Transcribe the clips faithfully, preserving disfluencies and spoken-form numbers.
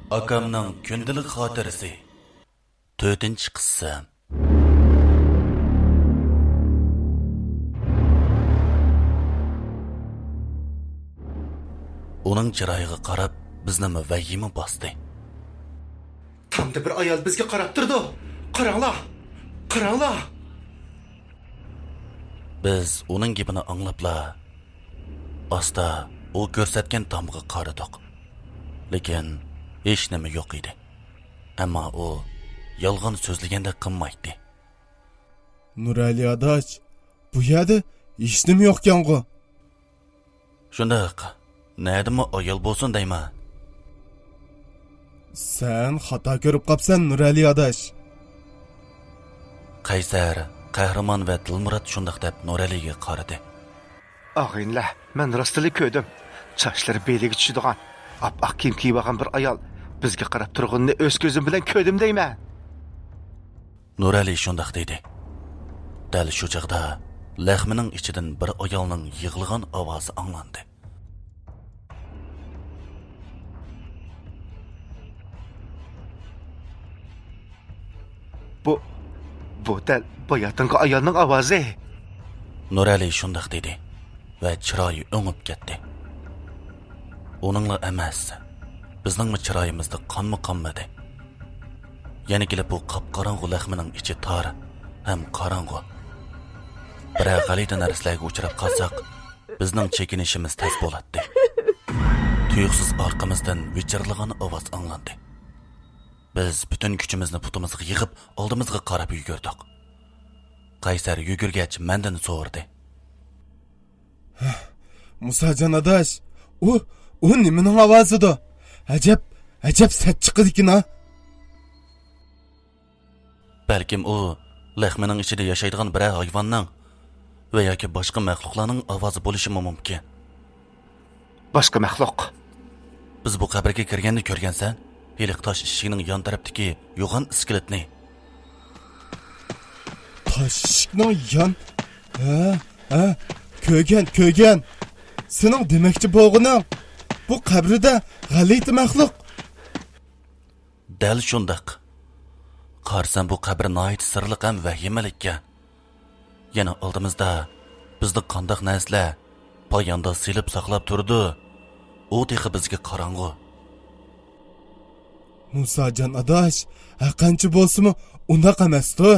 ئاكامنىڭ كۈندىلىك خاتىرىسى. تۆتىنچى قىسىم. ئۇنىڭ چىرايىغا قاراپ، بىزنىمۇ ۋەھىمە باستى. تامدا بىر ئايال بىزگە قاراپ تۇرىدۇ. قاراڭلار! قاراڭلار! بىز ئۇنىڭ گېپىنى ئاڭلاپلا، ئاستا ئۇ كۆرسەتكەن تامغا قارىدۇق. لېكىن ھېچنېمە يوق ئىدى. ئەمما ئۇ يالغان سۆزلىگەندەك قىلمايتتى. نۇرئەلى ئاداش، بۇ يەردە ھېچنېمە يوقكەنغۇ؟ شۇنداق، نەدىمۇ ئايال بولسۇن دەيمەن. سەن خاتا كۆرۈپ قاپسەن، نۇرئەلى ئاداش. قەيسەر، قەھرىمان ۋە دىلمۇرات شۇنداق دەپ نۇرئەلىگە قارىدى. ئاغىنىلەر، مەن راستلا كۆردۈم. چاچلىرى بېلىگە چۈشىدىغان، ئاپئاق كىيىم كىيىۋالغان بىر ئايال بىزگە قاراپ تۇرغىنىنى ئۆز كۆزۈم بىلەن كۆردۈم دەيمەن. نۇرئەلى شۇنداق دېدى. دەل شۇ چاغدا لەخمىنىڭ ئىچىدىن بىر ئايالنىڭ يىغلىغان ئاۋازى ئاڭلاندى. بۇ، بۇ دەل باياتىنقى ئايالنىڭ ئاۋازى. نۇرئەلى شۇنداق دېدى ۋە چىرايى ئۆڭۈپ كەتتى. ئۇنىڭلا ئەمەس، بىزنىڭمۇ چىرايىمىزدا قانمۇ قانمىدى. يەنە كېلىپ بۇ قاپقاراڭغۇ لەخمىنىڭ ئىچى تار ھەم قاراڭغۇ. بىرەر غەلىتە نەرسىلەرگە ئۇچراپ قالساق، بىزنىڭ چېكىنىشىمىز تەس بولاتتى. تۇيۇقسىز ئارقىمىزدىن ۋىچىرلىغان ئاۋاز ئاڭلاندى. بىز پۈتۈن كۈچىمىزنى پۇتىمىزغا يىغىپ، ئالدىمىزغا قاراپ يۈگۈردۇق. قەيسەر يۈگۈرگەچ مەندىن سورىدى. مۇساجان ئاداش، ئۇ، ئۇ نېمىنىڭ ئاۋازىدۇ؟ ئەجەب، ئەجەب سەت چىقىدىكىن ھا. بەلكىم ئۇ لەخمىنىڭ ئىچىدە ياشايدىغان بىرەر ھايۋاننىڭ ۋە ياكى باشقا مەخلۇقلارنىڭ ئاۋازى بولۇشىمۇ مۇمكىن. باشقا مەخلۇق. بىز بۇ قەبرىگە كىرگەندە كۆرگەنسەن، ھېلىقى تاش ئىشىكنىڭ يان تەرەپتىكى يوغان ئىسكىلىتنى. تاش ئىشىكنىڭ يان، ھە، ھە، كۆرگەن، كۆرگەن. سېنىڭ دېمەكچى بولغىنىڭ، بۇ قەبرىدە غەلىتە مەخلۇق. دەل شۇنداق. قارىسام، بۇ قەبرە ناھايىتى سىرلىق ھەم ۋەھىمىلىككەن. يەنە ئالدىمىزدا بىزنى قانداق نەرسىلەر پاياندا سېلىپ ساقلاپ تۇرىدۇ، ئۇ تېخى بىزگە قاراڭغۇ. مۇساجان ئاداش، ھەرقانچە بولسىمۇ ئۇنداق ئەمەستۇ.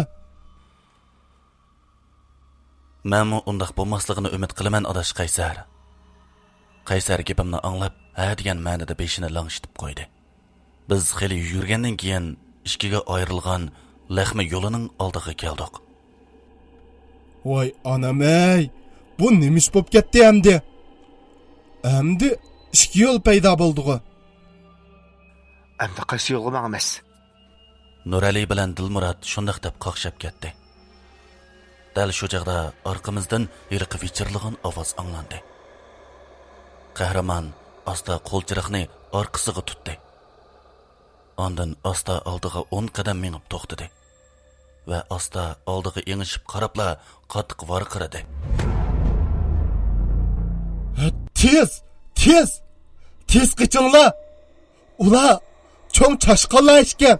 مەنمۇ ئۇنداق بولماسلىقىنى ئۈمىد قىلىمەن، ئاداش قەيسەر. قەيسەر گېپىمنى ئاڭلاپ، ھە دېگەن مەنىدە بېشىنى لىڭشىتىپ قويدى. بىز خېلى يۈگۈرگەندىن كېيىن ئىككىگە ئايرىلغان لەخمە يولىنىڭ ئالدىغا كەلدۇق. ۋاي ئانام-ئەي، بۇ نېمە ئىش بولۇپ كەتتى ئەمدى؟ ئەمدى ئىككى يول پەيدا بولدىغۇ. ئەمدى قايسى يولغا ماڭىمىز؟ نۇرئەلى بىلەن دىلمۇرات شۇنداق دەپ قاقشاپ كەتتى. دەل شۇ چاغدا ئارقىمىزدىن ھېلىقى ۋىچىرلىغان ئاۋاز ئاڭلاندى. قەھرىمان ئاستا قول چىراغنى ئارقىسىغا تۇتتى. ئاندىن ئاستا ئالدىغا ئون قەدەم مېڭىپ توختىدى ۋە ئاستا ئالدىغا ئېڭىشىپ قاراپلا قاتتىق ۋارقىرىدى. تېز! تېز! تېز قېچىڭلار! ئۇلار چوڭ چاشقانلار ئىكەن!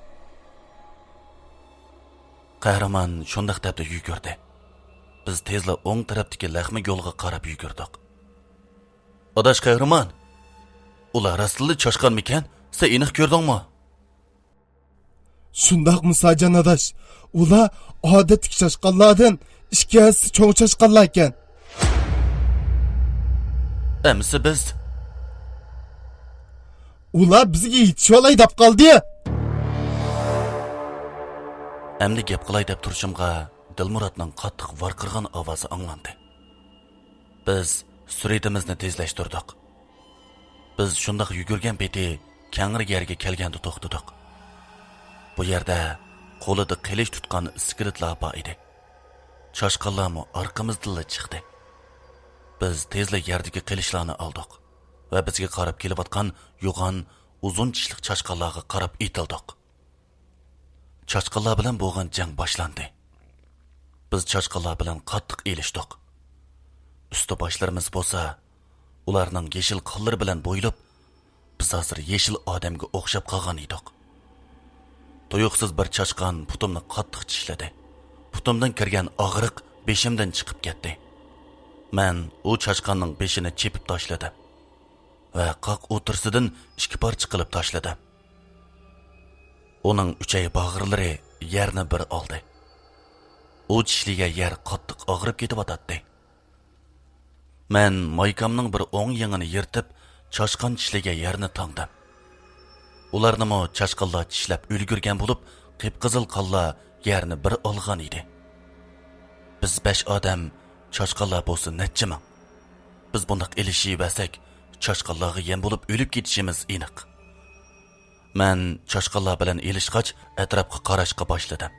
قەھرىمان شۇنداق دەپلا يۈگۈردى. بىز تېزلا ئوڭ تەرەپتىكى لەخمە يولغا قاراپ يۈگۈردۇق. ئاداش قەھرىمان، ئۇلار راستلا چاشقانمىكەن؟ سەن ئېنىق كۆردۈڭمۇ؟ شۇنداق مۇساجان ئاداش، ئۇلار ئادەتتىكى چاشقانلاردىن ئىككى ھەسسە چوڭ چاشقانلاركەن. ئەمىسە بىز؟ ئۇلار بىزگە يېتىشىۋالاي دەپ قالدى. ئەمدى گەپ قىلاي دەپ تۇرۇشۇمغا دىلمۇراتنىڭ قاتتىق ۋارقىرىغان ئاۋازى ئاڭلاندى. بىز سۈرئىتىمىزنى تېزلەشتۈردۇق. بىز شۇنداق يۈگۈرگەن پېتى كەڭرى يەرگە كەلگەندە توختىدۇق. بۇ يەردە قولىدا قىلىچ تۇتقان ئىسكىلىتلار بار ئىدى. چاشقانلارمۇ ئارقىمىزدىنلا چىقتى. بىز تېزلا يەردىكى قىلىچلارنى ئالدۇق ۋە بىزگە قاراپ كېلىۋاتقان يوغان، ئۇزۇن چىشلىق چاشقانلارغا قاراپ ئېتىلدۇق. چاشقانلار بىلەن بولغان جەڭ باشلاندى. بىز چاشقانلار بىلەن قاتتىق ئېلىشتۇق. ئۈستى باشلىرىمىز بولسا ئۇلارنىڭ يېشىل قانلىرى بىلەن بويىلىپ، بىز ھازىر يېشىل ئادەمگە ئوخشاپ قالغان ئىدۇق. تۇيۇقسىز بىر چاشقان پۇتۇمنى قاتتىق چىشلىدى. پۇتۇمدىن كىرگەن ئاغرىق بېشىمدىن چىقىپ كەتتى. مەن ئۇ چاشقاننىڭ بېشىنى چېپىپ تاشلىدىم ۋە قاق ئوتتۇرىسىدىن ئىككى پارچە قىلىپ تاشلىدىم. ئۇنىڭ ئۈچەي باغرىلىرى يەرنى بىر ئالدى. ئۇ چىشلىگەن يەر قاتتىق ئاغرىپ كېتىۋاتاتتى. مەن مايكامنىڭ بىر ئوڭ يېڭىنى يىرتىپ، چاشقان چىشلىگەن يەرنى تاڭدىم. ئۇلارنىمۇ چاشقانلار چىشلەپ ئۈلگۈرگەن بولۇپ، قىپقىزىل قانلار يەرنى بىر ئالغان ئىدى. بىز بەش ئادەم، چاشقانلار بولسا نەچچە مىڭ. بىز بۇنداق ئېلىشىۋەرسەك، چاشقانلارغا يەم بولۇپ ئۆلۈپ كېتىشىمىز ئېنىق. مەن چاشقانلار بىلەن ئېلىشقاچ، ئەتراپقا قاراشقا باشلىدىم.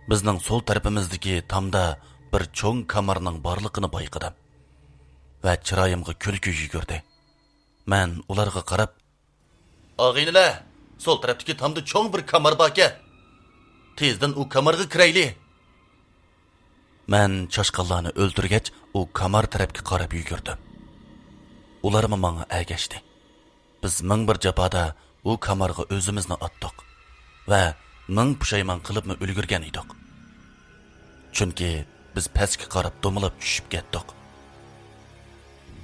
بىزنىڭ سول تەرىپىمىزدىكى تامدا بىر چوڭ كامارنىڭ بارلىقىنى بايقىدىم ۋە چىرايىمغا كۈلكە يۈگۈردى. مەن ئۇلارغا قاراپ، «ئاغىنىلەر، سول تەرەپتىكى تامدا چوڭ بىر كامار باركەن. تېزدىن ئۇ كامارغا كىرەيلى.» مەن چاشقانلارنى ئۆلتۈرگەچ، ئۇ كامار تەرەپكە قاراپ يۈگۈردۈم. ئۇلارمۇ ماڭا ئەگەشتى. بىز مىڭ بىر جاپادا ئۇ كامارغا ئۆزىمىزنى ئاتتۇق ۋە مىڭ پۇشايمان قىلىپمۇ ئۈلگۈرگەن ئىدۇق. چۈنكى بىز پەسكە قاراپ دومىلاپ چۈشۈپ كەتتۇق.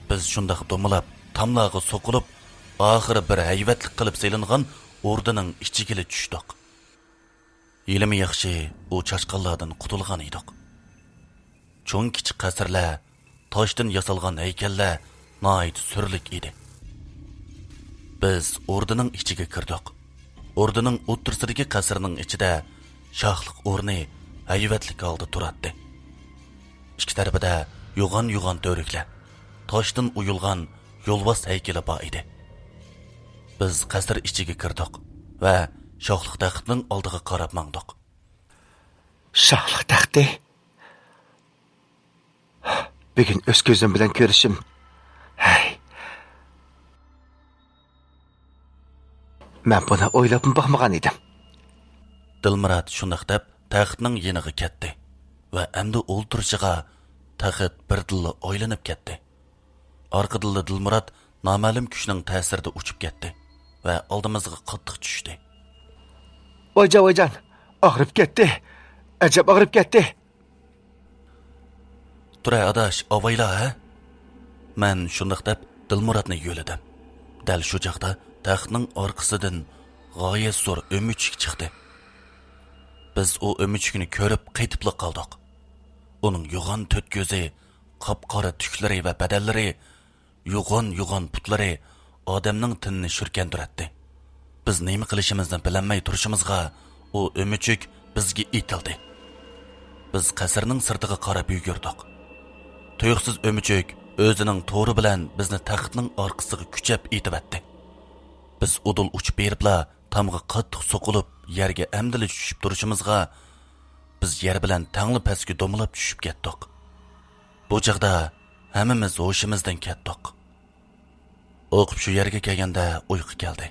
بىز شۇنداق دومىلاپ، تاملارغا سوقۇلۇپ، ئاخىرى بىر ھەيۋەتلىك قىلىپ سېلىنغان ئوردىنىڭ ئىچىگىلا چۈشتۇق. ھېلىمۇ ياخشى، ئۇ چاشقانلاردىن قۇتۇلغان ئىدۇق. چوڭ كىچىك قەسىرلەر، تاشتىن ياسالغان ھەيكەللەر ناھايىتى سۈرلۈك ئىدى. بىز ئوردىنىڭ ئىچىگە كىردۇق. ئوردىنىڭ ئوتتۇرىسىدىكى قەسىرنىڭ ئىچىدە شاھلىق ئورنى ھەيۋەتلىك ھالدا تۇراتتى. ئىككى تەرىپىدە يوغان-يوغان تۈۋرۈكلەر، تاشتىن ئويۇلغان يولۋاس ھەيكىلى بار ئىدى. بىز قەسىر ئىچىگە كىردۇق ۋە شاھلىق تەختنىڭ ئالدىغا قاراپ ماڭدۇق. شاھلىق تەختى؟ بۈگۈن ئۆز كۆزۈم بىلەن كۆرۈشۈم. ھەي. مەن بۇنى ئويلاپمۇ باقمىغان ئىدىم. دىلمۇرات شۇنداق دەپ تەختنىڭ يېنىغا كەتتى ۋە ئەمدى ئولتۇرۇشىغا تەخت بىردىنلا ئايلىنىپ كەتتى. ئارقىدىنلا دىلمۇرات نامەلۇم كۈچنىڭ تەسىرىدە ئۇچۇپ كەتتى ۋە ئالدىمىزغا قاتتىق چۈشتى. ۋايجان، ۋايجان، ئاغرىپ كەتتى. ئەجەب ئاغرىپ كەتتى. تۇرە ئاداش، ئاۋايلا ھە؟ مەن شۇنداق دەپ دىلمۇراتنى يۆلىدىم. دەل شۇ چاغدا تەختنىڭ ئارقىسىدىن غايەت زور ئۆمۈچۈك چىقتى. بىز ئۇ ئۆمۈچۈكنى كۆرۈپ قېتىپلا قالدۇق. ئۇنىڭ يوغان تۆت كۆزى، قاپقارا تۈكلىرى ۋە بەدەنلىرى، يوغان-يوغان پۇتلىرى ئادەمنىڭ تېنىنى شۈركەندۈرەتتى. بىز نېمە قىلىشىمىزنى بىلەلمەي تۇرۇشىمىزغا، ئۇ ئۆمۈچۈك بىزگە ئېتىلدى. بىز قەسىرنىڭ سىرتىغا قاراپ يۈگۈردۇق. تۇيۇقسىز ئۆمۈچۈك ئۆزىنىڭ تورى بىلەن بىزنى تەختنىڭ ئارقىسىغا كۈچەپ ئېتىۋەتتى. بىز ئۇدۇل ئۇچۇپ بېرىپلا تامغا قاتتىق سوقۇلۇپ، يەرگە ئەمدىلا چۈشۈپ تۇرۇشىمىزغا، بىز يەر بىلەن تەڭلا پەسكە دومىلاپ چۈشۈپ كەتتۇق. بۇ چاغدا ھەممىمىز ھوشىمىزدىن كەتتۇق. ئوقۇپ شۇ يەرگە كەلگەندە ئۇيقۇ كەلدى.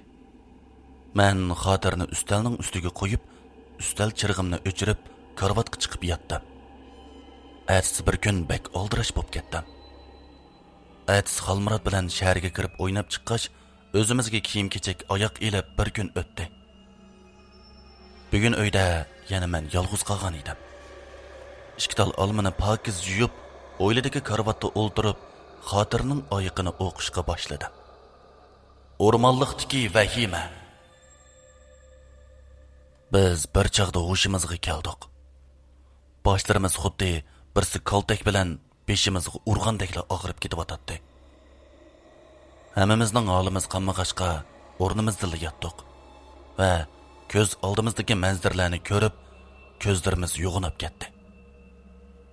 مەن خاتىرىنى ئۈستەلنىڭ ئۈستىگە قويۇپ، ئۈستەل چىرىغىمنى ئۆچۈرۈپ، كارىۋاتقا چىقىپ ياتتىم. ئەتىسى بىر كۈن بەك ئالدىراش بوپ كەتتىم. ئەتىسى خالمۇرات بىلەن شەھەرگە كىرىپ ئويناپ چىققاچ، ئۆزىمىزگە كىيىم-كېچەك ئاياق ئېلىپ بىر كۈن ئۆتتى. بۈگۈن ئۆيدە يەنە مەن يالغۇز قالغان ئىدىم. ئىككى تال ئالمىنى پاكىز يۇيۇپ، ھويلىدىكى كارىۋاتتا ئولتۇرۇپ، خاتىرىنىڭ ئايىقىنى ئوقۇشقا باشلىدىم. ئورمانلىقتىكى ۋەھىمە. بىز بىر چاغدا ھوشىمىزغا كەلدۇق. باشلىرىمىز خۇددى بىرسى كالتەك بىلەن بېشىمىزغا ئۇرغاندەكلا ئاغرىپ كېتىۋاتاتتى. ھەممىمىزنىڭ ھالىمىز قانمىغاچقا، ئورنىمىزدىلا ياتتۇق ۋە كۆز ئالدىمىزدىكى مەنزىرىلەرنى كۆرۈپ، كۆزلىرىمىز يوغىناپ كەتتى.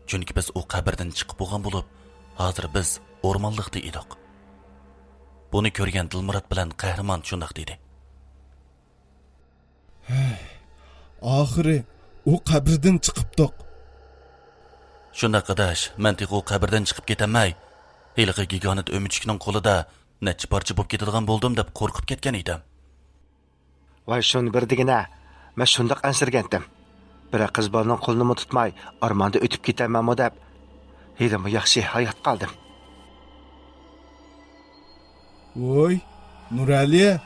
چۈنكى بىز ئۇ قەبرىدىن چىقىپ بولغان بولۇپ، ھازىر بىز ئورمانلىقتا ئىدۇق. بۇنى كۆرگەن دىلمۇرات بىلەن قەھرىمان شۇنداق دېدى. ھەي، ئاخىرى ئۇ قەبرىدىن چىقىپتۇق. شۇنداق ئاداش، مەن تېخى ئۇ قەبرىدىن چىقىپ كېتەلمەي، ھېلىقى گىگانت ئۆمۈچۈكنىڭ قولىدا نەچچە پارچە بولۇپ كېتىدىغان بولدۇم دەپ قورقۇپ كەتكەن ئىدىم. ۋاي شۇنى بىر دېگىنە، مەن شۇنداق ئەنسىرىگەنتىم. بىرەر قىز بالىنىڭ قولىنىمۇ تۇتماي، ئارماندا ئۆتۈپ كېتەرمەنمۇ دەپ، ھېلىمۇ ياخشى ھايات قالدىم. ۋوي، نۇرئەلى،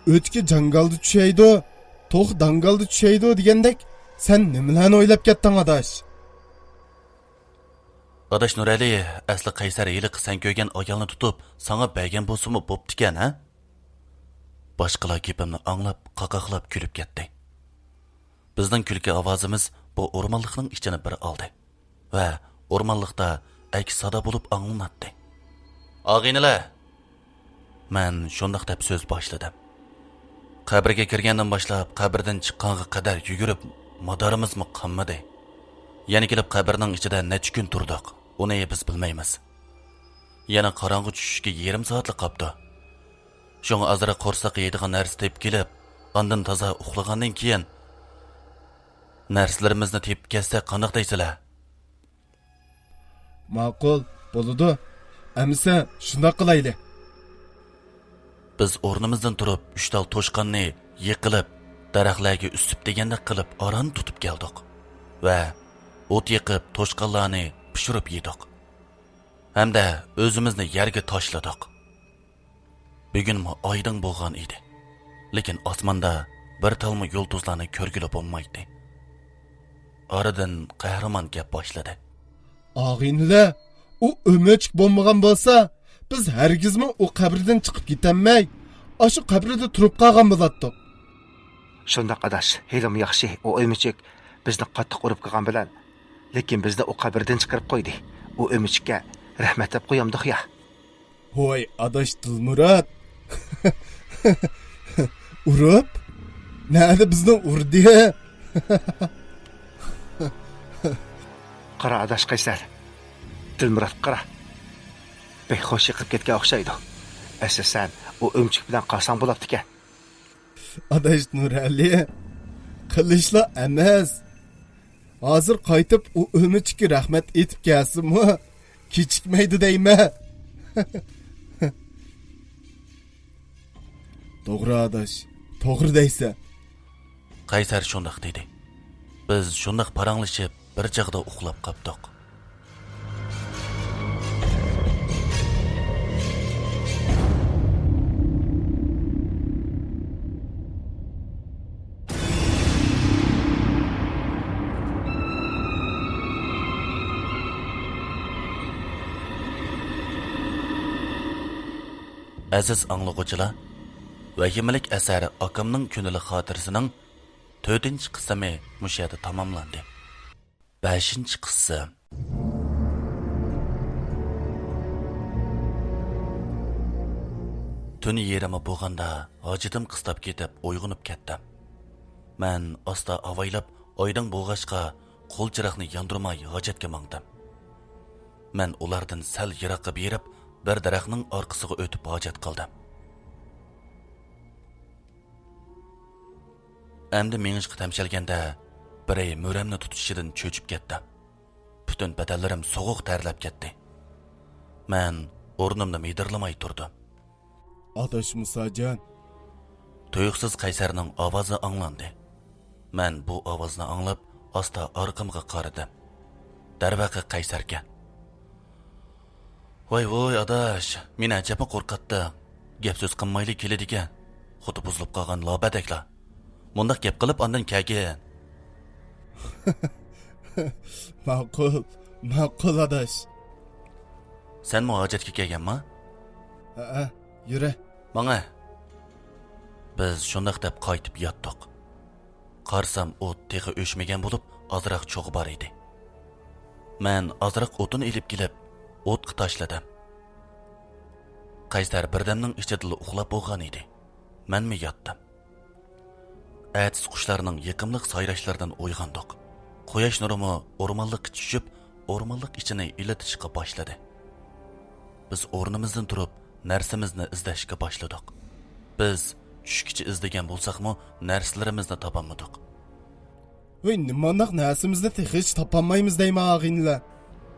ئۆچكە جاڭگالدا چۈشەيدۇ، توخۇ داڭگالدا چۈشەيدۇ دېگەندەك، سەن نېمىلەرنى ئويلاپ كەتتىڭ، ئاداش؟ ئاداش نۇرئەلى، ئەسلى قەيسەر ھېلىقى سەن كۆرگەن ئايالنى تۇتۇپ، ساڭا بەرگەن بولسىمۇ بوپتىكەن، ھە؟ باشقىلار گېپىمنى ئاڭلاپ، قاقاقلاپ كۈلۈپ كەتتى. بىزنىڭ كۈلكە ئاۋازىمىز بۇ ئورمانلىقنىڭ ئىچىنى بىر ئالدى ۋە ئورمانلىقتا ئەكس سادا بولۇپ ئاڭلىناتتى. ئاغىنىلەر! مەن شۇنداق دەپ سۆز باشلىدىم. قەبرىگە كىرگەندىن باشلاپ، قەبرىدىن چىققانغا قەدەر يۈگۈرۈپ، مادارىمىزمۇ قانمىدى. يەنە كېلىپ قەبرىنىڭ ئىچىدە نەچچە كۈن تۇردۇق، ئۇنى بىز بىلمەيمىز. يەنە قاراڭغۇ چۈشۈشكە يېرىم سائەتلا قاپتۇ. شۇڭا ئازراق قورساق يەيدىغان نەرسە تېپىپ كېلىپ، ئاندىن تازا ئۇخلىغاندىن كېيىن، نەرسىلىرىمىزنى تېپىپ كەلسەك قانداق دەيسىلەر؟ ماقۇل، بولىدۇ. ئەمىسە، شۇنداق قىلايلى. بىز ئورنىمىزدىن تۇرۇپ، ئۈچ تال توشقاننى يېقىلىپ، دەرەخلەرگە ئۈسۈپ دېگەندەك قىلىپ ئاران تۇتۇپ كەلدۇق ۋە ئوت يېقىپ، توشقانلارنى پىشۇرۇپ يېدۇق ھەمدە ئۆزىمىزنى يەرگە تاشلىدۇق. بۈگۈنمۇ ئايدىڭ بولغان ئىدى، لېكىن ئاسماندا بىر تالمۇ يۇلتۇزلارنى كۆرگىلى بولمايتتى. ئارىدىن قەھرىمان گەپ باشلىدى. ئاغىنىلەر، ئۇ ئۆمۈچۈك بولمىغان بولسا، بىز ھەرگىزمۇ ئۇ قەبرىدىن چىقىپ كېتەلمەي، ئاشۇ قەبرىدە تۇرۇپ قالغان بولاتتۇق. شۇنداق ئاداش، ھېلىمۇ ياخشى، ئۇ ئۆمۈچۈك بىزنى قاتتىق ئۇرۇپ قالغان بىلەن، لېكىن بىزنى ئۇ قەبرىدىن چىقىرىپ قويدى. ئۇ ئۆمۈچۈككە رەھمەت دەپ قويامدۇق يا؟ ھوي، ئاداش دىلمۇرات. ئۇرۇپ؟ نەدە بىزنى ئۇردى؟ قارا، ئاداش قەيسەر. دىلمۇرات، قارا. بەك خوش يېقىپ كەتكەن ئوخشايدۇ. ئەسلى سەن ئۇ ئۆمۈچۈك بىلەن قالساڭ بولاپتىكەن. ئاداش نۇرئەلى، قىلىچلا ئەمەس. ھازىر قايتىپ ئۇ ئۆمۈچۈككە رەھمەت ئېيتىپ كەلسىمۇ، كېچىكمەيدۇ دەيمەن. توغرا ئاداش، توغرا دەيسەن. قەيسەر شۇنداق دېدى. بىز شۇنداق پاراڭلىشىپ، بىر چاغدا ئۇخلاپ قاپتۇق. ئەزىز ئاڭلىغۇچىلار، ۋەھىمىلىك ئەسەر ئاكامنىڭ كۈندىلىك خاتىرىسىنىڭ تۆتىنچى قىسمى مۇشۇ يەردە تاماملاندى. بەشىنچى قىسىم. تۈن يېرىمى بولغاندا ھاجىتىم قىستاپ كېتىپ ئويغىنىپ كەتتىم. مەن ئاستا ئاۋايلاپ ئايدىڭ بولغاچقا قول چىراغنى ياندۇرماي ھاجەتكە ماڭدىم. مەن ئۇلاردىن سەل يىراققا بېرىپ بىر دەرەخنىڭ ئارقىسىغا ئۆتۈپ ھاجەت قىلدىم. ئەمدى مېڭىشقا تەمشەلگەندە، بىرى مۈرەمنى تۇتۇشىدىن چۆچۈپ كەتتىم. پۈتۈن بەدەنلىرىم سوغۇق تەرلەپ كەتتى. مەن ئورنۇمدا مىدىرلىماي تۇردۇم. ئاداش مۇساجان. تۇيۇقسىز قەيسەرنىڭ ئاۋازى ئاڭلاندى. مەن بۇ ئاۋازنى ئاڭلاپ، ئاستا ئارقامغا قارىدىم. دەرۋەقە قەيسەركەن. ۋاي ۋوي ئاداش، مېنى ئەجەبمۇ قورقاتتىڭ. گەپ سۆز قىلمايلا كېلىدىكەن. خۇددى بۇزۇلۇپ قالغان لابەدەكلا. مۇنداق گەپ قىلىپ ئاندىن كەلگىن. ماقۇل، ماقۇل ئاداش. سەنمۇ ھاجەتكە كەلگەنما؟ ھەئە، يۈرە. ماڭە. بىز شۇنداق دەپ قايتىپ ياتتۇق. قارىسام، ئوت تېخى ئۆچمىگەن بولۇپ، ئازراق چوغى بار ئىدى. مەن ئازراق ئوتۇن ئېلىپ كېلىپ، ئوتقا تاشلىدىم. قەيسەر بىردەمنىڭ ئىچىدىلا ئۇخلاپ بولغان ئىدى. مەنمۇ ياتتىم. ئەتىسى قۇشلارنىڭ يېقىملىق سايراشلىرىدىن ئويغاندۇق. قۇياش نۇرىمۇ ئورمانلىققا چۈشۈپ، ئورمانلىق ئىچىنى ئىللىتىشقا باشلىدى. بىز ئورنىمىزدىن تۇرۇپ، نەرسىمىزنى ئىزدەشكە باشلىدۇق. بىز چۈشكىچە ئىزدىگەن بولساقمۇ، نەرسىلىرىمىزنى تاپالمىدۇق. ۋەي، نېمانداق نەرسىمىزنى تېخىچە تاپالمايمىز دەيمەن، ئاغىنىلەر.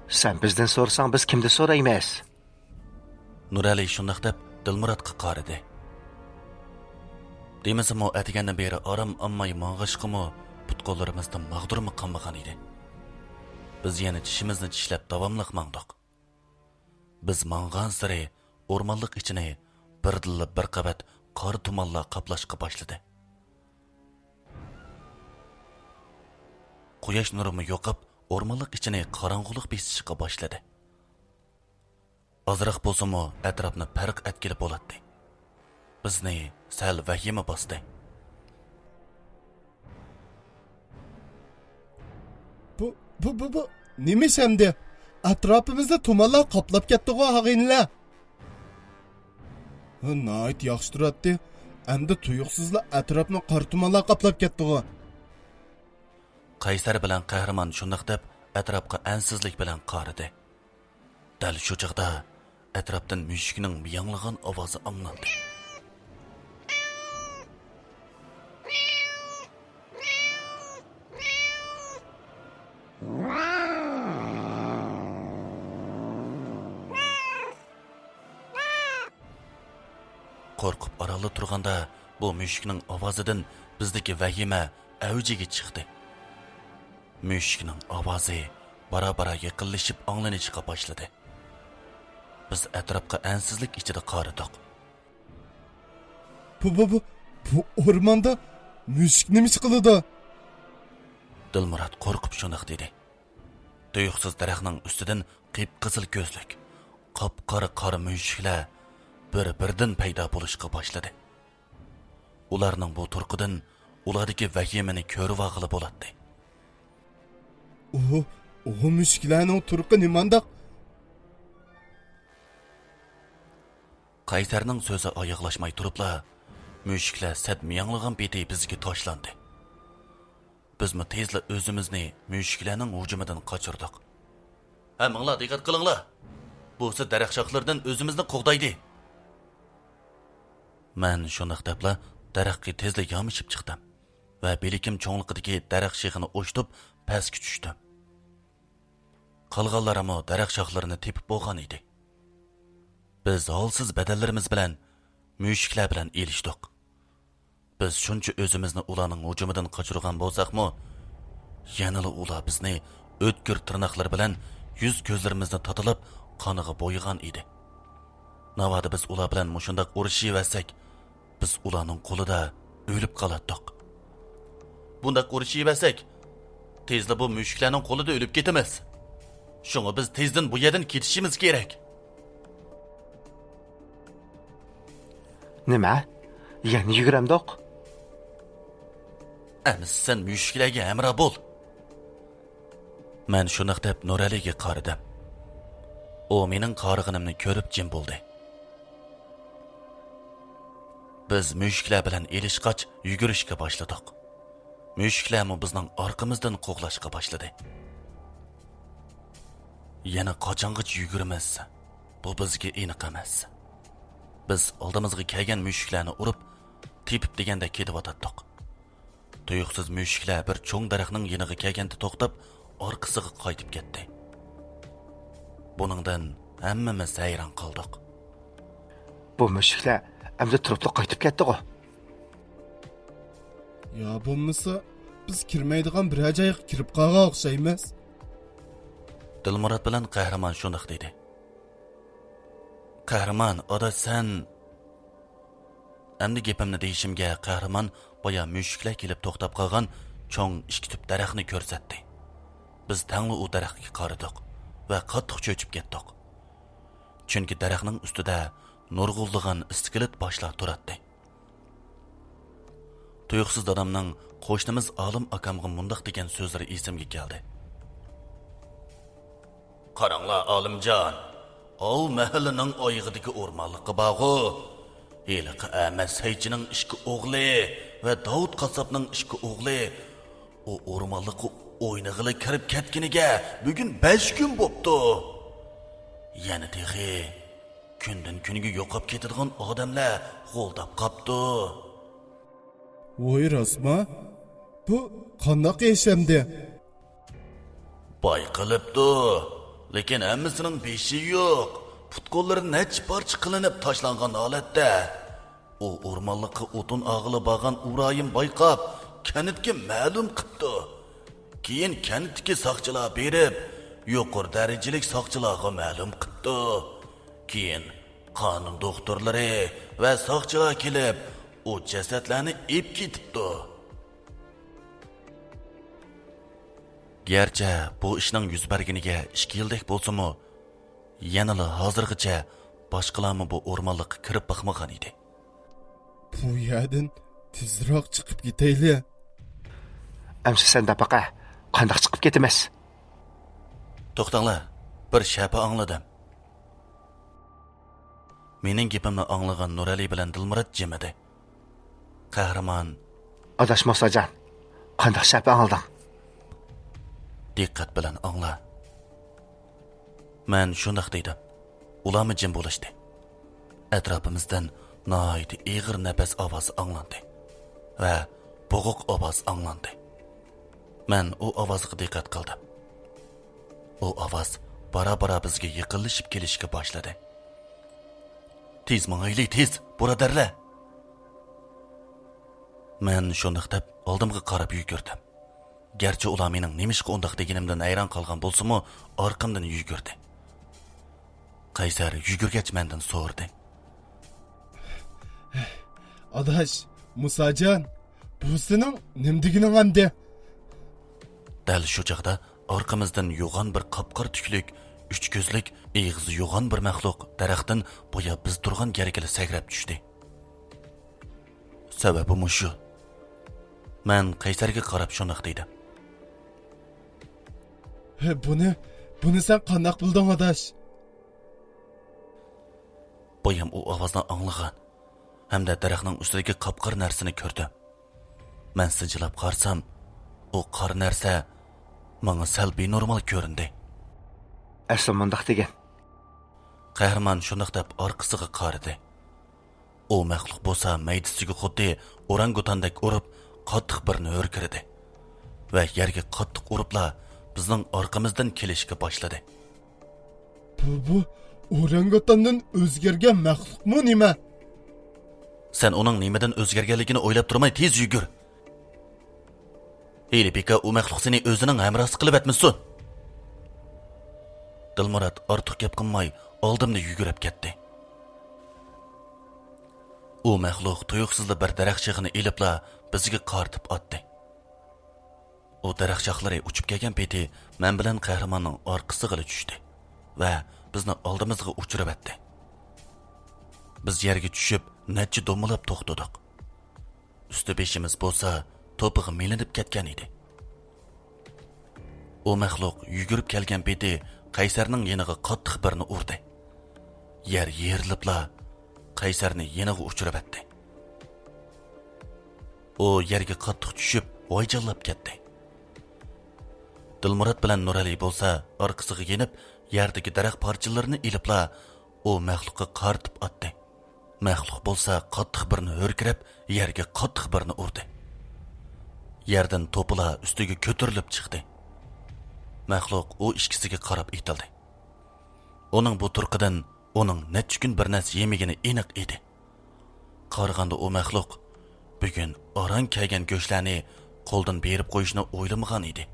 سەن بىزدىن سورىساڭ، بىز كىمدىن سورايمىز؟ نۇرئەلى شۇنداق دەپ دىلمۇراتقا قارىدى. دېمىسىمۇ، ئەتىگەندىن بېرى ئارام ئالماي ماڭغاچقىمۇ، پۇت-قوللىرىمىزدا ماغدۇرمۇ قالمىغان ئىدى. بىز يەنە چىشىمىزنى چىشلەپ داۋاملىق ماڭدۇق. بىز ماڭغانسېرى ئورمانلىق ئىچىنى بىردىنلا بىر قەۋەت قارا تۇمانلار قاپلاشقا باشلىدى. قۇياش نۇرىمۇ يوقاپ، ئورمانلىق ئىچىنى قاراڭغۇلۇق بېسىشقا باشلىدى. ئازراق بولسىمۇ ئەتراپنى پەرق ئەتكىلى بولاتتى. بىزنى سەل ۋەھىمە باستى. بۇ، بۇ، بۇ، بۇ نېمە ئىش ئەمدى؟ ئەتراپىمىزنى تۇمانلار قاپلاپ كەتتىغۇ، ئاغىنىلەر. ھە، ناھايىتى ياخشى تۇراتتى. ئەمدى تۇيۇقسىزلا ئەتراپنى قارا تۇمانلار قاپلاپ كەتتىغۇ. قەيسەر بىلەن قەھرىمان شۇنداق دەپ، ئەتراپقا ئەنسىزلىك بىلەن قارىدى. دەل شۇ چاغدا ئەتراپتىن مۈشۈكنىڭ مىياڭلىغان ئاۋازى ئاڭلاندى. قورقۇپ ئارانلا تۇرغاندا، بۇ مۈشۈكنىڭ ئاۋازىدىن بىزدىكى ۋەھىمە ئەۋجىگە چىقتى. مۈشۈكنىڭ ئاۋازى بارا-بارا يېقىنلىشىپ ئاڭلىنىشقا باشلىدى. بىز ئەتراپقا ئەنسىزلىك ئىچىدە قارىدۇق. بۇ، بۇ، بۇ، بۇ ئورماندا مۈشۈك نېمە ئىش قىلىدۇ؟ دىلمۇرات قورقۇپ شۇنداق دېدى. تۇيۇقسىز دەرەخنىڭ ئۈستىدىن قىپقىزىل كۆزلۈك، قاپقارا قارا مۈشۈكلەر بىر-بىردىن پەيدا بولۇشقا باشلىدى. ئۇلارنىڭ بۇ تۇرقىدىن ئۇلاردىكى ۋەھىمىنى كۆرۈۋالغىلى بولاتتى. ئۇ، ئۇ مۈشۈكلەرنىڭ تۇرقى نېمانداق؟ قەيسەرنىڭ سۆزى ئاياغلاشماي تۇرۇپلا، مۈشۈكلەر سەت مىياڭلىغان پېتى بىزگە تاشلاندى. بىزمۇ تېزلا ئۆزىمىزنى مۈشۈكلەرنىڭ ھۇجۇمىدىن قاچۇردۇق. ھە، ماڭلا، دىققەت قىلىڭلار! بۇسى دەرەخ شاخلىرىدىن ئۆزىمىزنى قوغدايلى! مەن شۇنداق دەپلا دەرەخكە تېزلا يامىشىپ چىقتىم ۋە بىلىكىم چوڭلۇقىدىكى دەرەخ شېخىنى ئوشتۇپ پەسكە چۈشتۈم. قالغانلىرىمۇ دەرەخ شاخلىرىنى تېپىپ بولغان ئىدى. بىز ھالسىز بەدەنلىرىمىز بىلەن مۈشۈكلەر بىلەن ئېلىشتۇق. بىز شۇنچە ئۆزىمىزنى ئۇلارنىڭ ھۇجۇمىدىن قاچۇرغان بولساقمۇ، يەنىلا ئۇلار بىزنى ئۆتكۈر تىرناقلىرى بىلەن يۈز-كۆزلىرىمىزنى تاتىلاپ، قانىغا بويىغان ئىدى. ناۋادا بىز ئۇلار بىلەن مۇشۇنداق ئۇرۇشۇۋەرسەك، بىز ئۇلارنىڭ قولىدا ئۆلۈپ قالاتتۇق. بۇنداق ئۇرۇشۇۋەرسەك، تېزلا بۇ مۈشۈكلەرنىڭ قولىدا ئۆلۈپ كېتىمىز. شۇڭا بىز تېزدىن بۇ يەردىن كېتىشىمىز كېرەك. نېمە؟ يەنە يۈگۈرەمدۇق؟ ئەمىسە سەن مۈشۈكلەرگە ھەمراھ بول. مەن شۇنداق دەپ نۇرئەلىگە قارىدىم. ئۇ مېنىڭ قارىغىنىمنى كۆرۈپ جىم بولدى. بىز مۈشۈكلەر بىلەن ئېلىشقاچ يۈگۈرۈشكە باشلىدۇق. مۈشۈكلەرمۇ بىزنىڭ ئارقىمىزدىن قوغلاشقا باشلىدى. يەنە قاچانغىچە يۈگۈرىمىز؟ بۇ بىزگە ئېنىق ئەمەس. بىز ئالدىمىزغا كەلگەن مۈشۈكلەرنى ئۇرۇپ، تېپىپ دېگەندەك كېتىۋاتاتتۇق. تۇيۇقسىز مۈشۈكلەر بىر چوڭ دەرەخنىڭ يېنىغا كەلگەندە توختاپ، ئارقىسىغا قايتىپ كەتتى. بۇنىڭدىن ھەممىمىز ھەيران قالدۇق. بۇ مۈشۈكلەر ئەمدى تۇرۇپلا قايتىپ كەتتىغۇ؟ يا بولمىسا، بىز كىرمەيدىغان بىرەر جايغا كىرىپ قالغان ئوخشايمىز. دىلمۇرات بىلەن قەھرىمان شۇنداق دېدى. قەھرىمان، ئاداش، سەن ئەمدى گېپىمنى دېيىشىمگە، قەھرىمان بايا مۈشۈكلەر كېلىپ توختاپ قالغان چوڭ ئىككى تۈپ دەرەخنى كۆرسەتتى. بىز تەڭلا ئۇ دەرەخكە قارىدۇق ۋە قاتتىق چۆچۈپ كەتتۇق. چۈنكى دەرەخنىڭ ئۈستىدە نۇرغۇنلىغان ئىسكىلىت باشلار تۇراتتى. تۇيۇقسىز دادامنىڭ قوشنىمىز ئالىم ئاكامغا مۇنداق دېگەن سۆزلىرى ئېسىمگە كەلدى. قاراڭلار، ئالىمجان، ئاۋۇ مەھەللىنىڭ ئايىغىدىكى ئورمانلىققا بارغۇ. ھېلىقى ئەمەس سەيچىنىڭ ئىككى ئوغلى ۋە داۋۇت قاسساپنىڭ ئىككى ئوغلى ئۇ ئورمانلىققا ئوينىغىلى كىرىپ كەتكىنىگە بۈگۈن بەش كۈن بوپتۇ. يەنە تېخى كۈندىن كۈنگە يوقاپ كېتىدىغان ئادەملەر غولداپ قاپتۇ. ۋوي راستما؟ بۇ قانداق ئىش ئەمدى؟ بايقىلىپتۇ، لېكىن ھەممىسىنىڭ بېشى يوق، پۇت-قوللىرى نەچچە پارچە قىلىنىپ تاشلانغان ھالەتتە. ئۇ ئورمانلىققا ئوتۇن ئالغىلى بارغان ئۇرايىم بايقاپ، كەنتكە مەلۇم قىپتۇ. كېيىن كەنتتىكى ساقچىلار بېرىپ، يۇقىرى دەرىجىلىك ساقچىلارغا مەلۇم قىپتۇ. كېيىن قانۇن دوختۇرلىرى ۋە ساقچىلار كېلىپ، ئۇ جەسەتلەرنى ئېلىپ كېتىپتۇ. گەرچە بۇ ئىشنىڭ يۈز بەرگىنىگە ئىككى يىلدەك بولسىمۇ، يەنىلا ھازىرغىچە باشقىلارمۇ بۇ ئورمانلىققا كىرىپ باقمىغان ئىدى. بۇ يەردىن تېزراق چىقىپ كېتەيلى. ئەمسە سەن دەپ باقە، قانداق چىقىپ كېتىمىز؟ توختاڭلار، بىر شەپە ئاڭلىدىم. مېنىڭ گېپىمنى ئاڭلىغان نۇرئەلى بىلەن دىلمۇرات جىمىدى. قەھرىمان، ئاداش موساجان، قانداق شەپە ئاڭلىدىڭ؟ دىققەت بىلەن ئاڭلا. مەن شۇنداق دېدىم. ئۇلارمۇ جىم بولۇشتى. ئەتراپىمىزدىن ناھايىتى ئېغىر نەپەس ئاۋازى ئاڭلاندى ۋە بوغۇق ئاۋاز ئاڭلاندى. مەن ئۇ ئاۋازغا دىققەت قىلدىم. ئۇ ئاۋاز بارا-بارا بىزگە يېقىنلىشىپ كېلىشكە باشلىدى. تېز ماڭايلى، تېز، بۇرادەرلەر! مەن شۇنداق دەپ ئالدىمغا قاراپ يۈگۈردۈم. گەرچە ئۇلار مېنىڭ نېمىشقا ئۇنداق دېگىنىمدىن ھەيران قالغان بولسىمۇ، ئارقامدىن يۈگۈردى. قەيسەر يۈگۈرگەچ مەندىن سورىدى. ئاداش، مۇساجان، بۇ سېنىڭ نېمە دېگىنىڭ ئەمدى؟ دەل شۇ چاغدا ئارقىمىزدىن يوغان بىر قاپقارا تۈكلۈك، ئۈچ كۆزلۈك، ئېغىزى يوغان بىر مەخلۇق دەرەختىن بايا بىز تۇرغان يەرگىلا سەكرەپ چۈشتى. سەۋەبى مۇشۇ. مەن قەيسەرگە قاراپ شۇنداق دېدىم. ھە، بۇنى، بۇنى سەن قانداق بىلدىڭ، ئاداش؟ بايام ئۇ ئاۋازنى ئاڭلىغان ھەمدە دەرەخنىڭ ئۈستىدىكى قاپقارا نەرسىنى كۆردۈم. مەن سىنچىلاپ قارىسام، ئۇ قارا نەرسە ماڭا سەل بىنورمال كۆرۈندى. ئەسلى مۇنداق دېگەن. قەھرىمان شۇنداق دەپ ئارقىسىغا قارىدى. ئۇ مەخلۇق بولسا مەيدىسىگە خۇددى ئورانگۇتاندەك ئۇرۇپ، قاتتىق بىرنى ھۆركىرىدى ۋە يەرگە قاتتىق ئۇرۇپلا بىزنىڭ ئارقىمىزدىن كېلىشكە باشلىدى. بۇ، بۇ ئورانگۇتاندىن ئۆزگەرگەن مەخلۇقمۇ نېمە؟ سەن ئۇنىڭ نېمىدىن ئۆزگەرگەنلىكىنى ئويلاپ تۇرماي تېز يۈگۈر. ھېلى بىكار ئۇ مەخلۇق سېنى ئۆزىنىڭ ھەمراھسى قىلىۋەتمىسۇن. دىلمۇرات ئارتۇق گەپ قىلماي ئالدىمدا يۈگۈرۈپ كەتتى. ئۇ مەخلۇق تۇيۇقسىزلا بىر دەرەخ شېخىنى ئېلىپلا بىزگە قارىتىپ ئاتتى. ئۇ دەرەخ شاخلىرى ئۇچۇپ كەلگەن پېتى مەن بىلەن قەھرىماننىڭ ئارقىسىغىلا چۈشتى ۋە بىزنى ئالدىمىزغا ئۇچۇرۇۋەتتى. بىز يەرگە چۈشۈپ نەچچە دومىلاپ توختىدۇق. ئۈستى بېشىمىز بولسا توپىغا مىلىنىپ كەتكەن ئىدى. ئۇ مەخلۇق يۈگۈرۈپ كەلگەن پېتى قەيسەرنىڭ يېنىغا قاتتىق بىرنى ئۇردى. يەر يېرىلىپلا قەيسەرنى يېنىغا ئۇچۇرۇۋەتتى. ئۇ يەرگە قاتتىق چۈشۈپ ۋايجانلاپ كەتتى. دىلمۇرات بىلەن نۇرئەلى بولسا ئارقىسىغا يېنىپ يەردىكى دەرەخ پارچىلىرىنى ئېلىپلا ئۇ مەخلۇققا قارىتىپ ئاتتى. مەخلۇق بولسا قاتتىق بىرنى ھۆركىرەپ يەرگە قاتتىق بىرنى ئۇردى. يەردىن توپىلا ئۈستىگە كۆتۈرۈلۈپ چىقتى. مەخلۇق ئۇ ئىككىسىگە قاراپ ئېتىلدى. ئۇنىڭ بۇ تۇرقىدىن ئۇنىڭ نەچچە كۈن بىر نەرسە يېمىگىنى ئېنىق ئىدى. قارىغاندا ئۇ مەخلۇق بۈگۈن ئاران كەلگەن گۆشلەرنى قولدىن بېرىپ قويۇشنى ئويلىمىغان ئىدى.